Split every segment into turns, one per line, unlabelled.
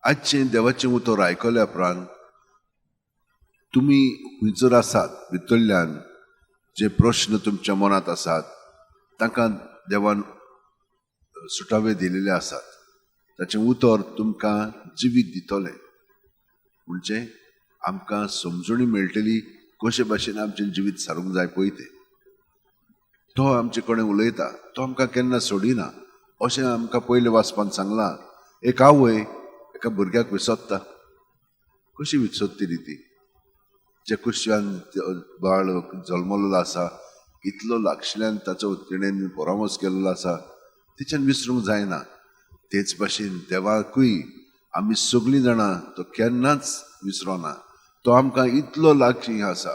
आजचें देवाचें उतर आयकल्या उपरांत तुमी खंयसर आसात भितरल्यान जे प्रश्न तुमच्या मनांत आसात तांकां देवान सुटावे दिलेले आसात. ताचें उतर तुमकां जिवीत दितलें, म्हणजे आमकां समजणी मेळटली कशे भाशेन आमचें जिवीत सारूंक जाय पळय तें. तो आमचे कडेन उलयता, तो आमकां केन्ना सोडिना अशें आमकां पयलें वाचपान सांगलां. एक आवय एका भुरग्याक विसरता, कशी विसरतली ती? जे कुश्यान बाळ जल्मलेलो आसा इतलो लागशिल्ल्यान ताचो तिणें परामर्श केल्लो आसा, तिच्यान विसरूंक जायना. तेच भाशेन देवाकूय आमी सगळीं जाणां तो केन्नाच विसरोना. तो आमकां इतलो लागीं आसा,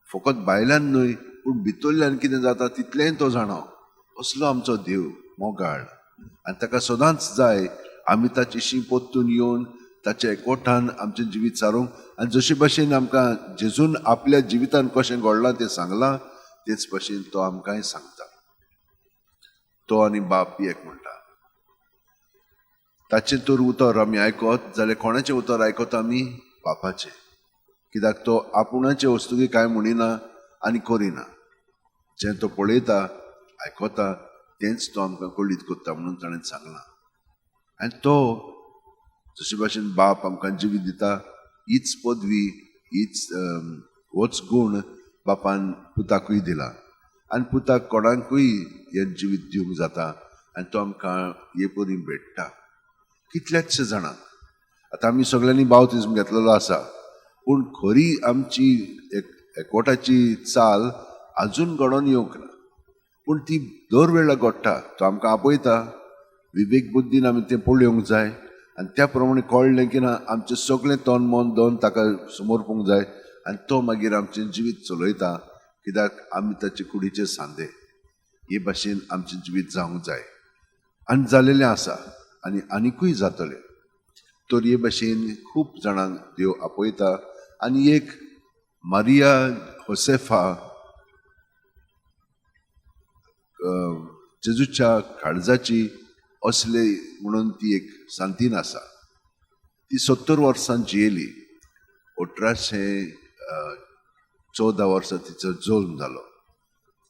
फकत भायल्यान न्हय पूण भितरल्यान कितें जाता तितलेंय तो जाणा. असलो आमचो देव मोगाळ आनी ताका सदांच जाय आमी ताची परतून येवन ताच्या एकवटान आमचें जिवीत सारूंक. आनी जशे भाशेन आमकां जेजून आपल्या जिवितान कशें घडलां तें सांगलां, तेच भाशेन तो आमकांय सांगता. तो आनी बाप एक म्हणटा. ताचें तर उतर आमी आयकत जाल्यार कोणाचें उतर आयकता आमी? बापाचें. कित्याक तो आपुणाचे वस्तुकी कांय म्हणिना आनी करिना, जें तो पळयता आयकता तेंच तो आमकां कळीत करता म्हणून ताणें सांगलां. आनी तो जशे भाशेन बाप आमकां जिवीत दिता, हीच पदवी, हीच होच गूण बापान पुताकूय दिला आनी पुताक कोणाकूय हें जिवीत दिवंक जाता आनी तो आमकां हे परी भेट्टा कितल्याच जाणांक. आतां आमी सगळ्यांनी बावतिज्म घेतलेलो आसा, पूण खरी आमची एक एकवटाची चाल आजून घडोवन येवंक ना, पूण ती दर वेळा घडटा. तो आमकां आपयता, विवेक बुद्दीन आमी तें पळोवंक जाय आनी त्या प्रमाणे कळ्ळें की ना आमचें सगळें तन मन दोन ताका समर्पूंक जाय आनी तो मागीर आमचें जिवीत चलयता, कित्याक आमी ताचे कुडीचे सांदे. हे भाशेन आमचें जिवीत जावंक जाय आनी जालेलें आसा आनी आनिकूय जातलें. तर हे भाशेन खूब जाणांक देव आपयता. आनी एक मारिया होसेफा जेजूच्या काळजाची असले म्हणून ती एक सांतीन आसा. ती 70 वर्सां जियेली. 1814 वर्सां तिचो जल्म जालो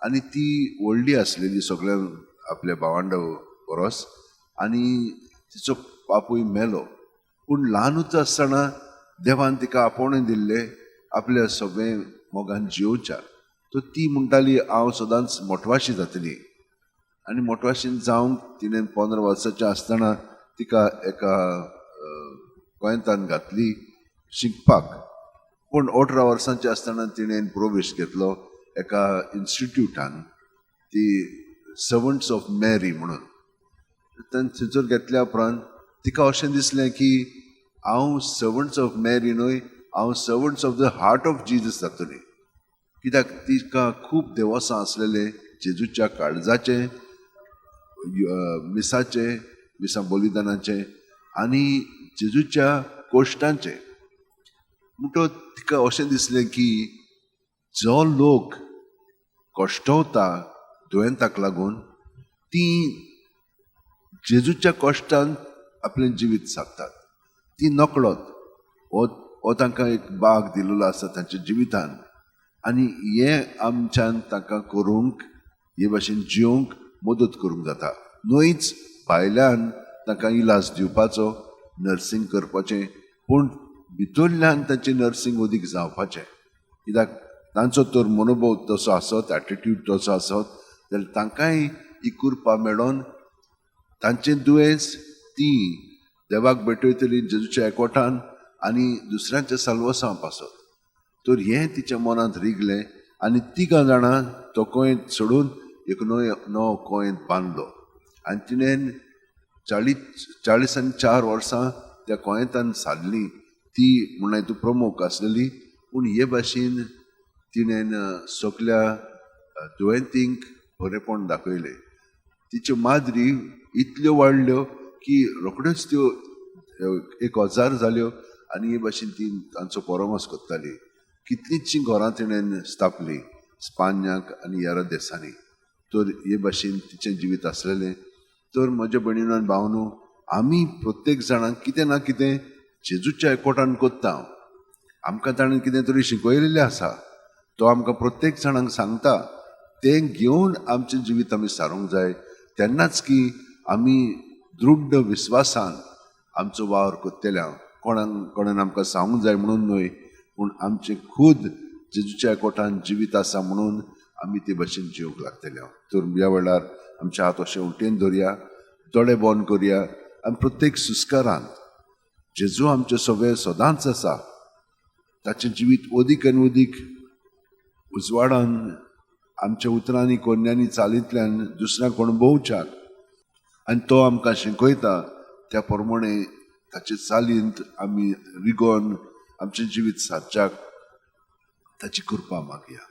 आनी ती व्हडली आसलेली सगळ्या आपल्या भावंडा परस आनी तिचो बापूय मेलो, पूण ल्हानूच आसतना देवान तिका आपोवणें दिल्लें आपल्या सगळें मोगान जियोवच्या. तर ती म्हणटाली हांव सदांच मोटवाशी जातली आनी मोटवाशीन जावंक तिणें 15 वर्साचें आसतना तिका एका गोंयतान घातली शिकपाक. पूण 18 वर्सांचें आसतना तिणें प्रवेश घेतलो एका इन्स्टिट्यूटान, ती सर्वंट्स ऑफ मॅरी म्हणून. थंयसर घेतल्या उपरांत तिका अशें दिसलें की हांव सर्वंट्स ऑफ मॅरी न्हय, हांव servants of the heart of Jesus जातली. कित्याक तिका खूब देवसां आसलेलें जेजूच्या काळजाचें, मिसाचें, मिसां बलिदानाचें आनी जेजूच्या कोश्टांचें. म्हणटकच तिका अशें दिसलें की जो लोक कश्टवता दुयेंताक लागून ती जेजूच्या कश्टान आपलें जिवीत सारतात, ती नकळत हो तांकां एक बाग दिलेलो आसा तांच्या जिवितान आनी हें आमच्यान तांकां करूंक हे भाशेन जिवंक मदत करूंक जाता. न्हयच भायल्यान तांकां इलाज दिवपाचो, नर्सींग करपाचें, पूण भितरल्यान तांचें नर्सींग अदीक जावपाचें. कित्याक तांचो तर मनोभव तसो आसत, एटिट्यूड तसो आसत जाल्यार तांकांय ही कृपा मेळोन तांचें दुयेंस ती देवाक भेटयतली जेजूच्या एकवटान आनी दुसऱ्यांच्या साल्वसां पासत. तर हें तिच्या मनांत रिगलें आनी तिगां जाणां तो कोयंत सोडून एक नवो कोयंत बांदलो आनी तिणें 44 वर्सां त्या कोयंतान सारलीं. ती म्हणल्यार तूं प्रमुख आसलेली, पूण हे भाशेन तिणें सगल्या दुयेंतींक बरेपण दाखयलें. तिच्यो माद्री इतल्यो वाडल्यो की रोखड्योच त्यो 1000 जाल्यो आनी हे भाशेन ती तांचो परामर्श करताली. कितलींचशीं घरां तिणें स्थापलीं स्पान्याक आनी हेर देसांनी. तर हे भाशेन तिचें जिवीत आसलेलें. तर म्हज्या भयणीन आनी भावनो, आमी प्रत्येक जाणांक कितें ना कितें जेजूच्या एकवटान कोत्ता. आमकां ताणें कितें तरी शिकयलेलें आसा, तो आमकां प्रत्येक जाणांक सांगता, तें घेवन आमचें जिवीत आमी सारूंक जाय. तेन्नाच की आमी दृढ विस्वासान आमचो वावर करतले. कोणाक कोणान आमकां सांगूंक जाय म्हणून न्हय, पूण आमचें खूद जेजूच्या एकवटान जिवीत आसा म्हणून आमी ते भशेन जिवंक लागतले. तर ह्या वेळार आमचे हात अशें उटेन धरया, दोळे बंद करया आनी प्रत्येक सुस्कारांत जेजू आमचे सगळे सदांच आसा, ताचें जिवीत अदीक आनी अदीक उजवाडान आमच्या उतरांनी कोन्यांनी चालींतल्यान दुसऱ्यांक अणभवच्याक आनी तो आमकां शिकयता त्या प्रमाणे ताचे चालींत आमी रिगोन आमचें जिवीत सादच्याक ताची कृपा मागया.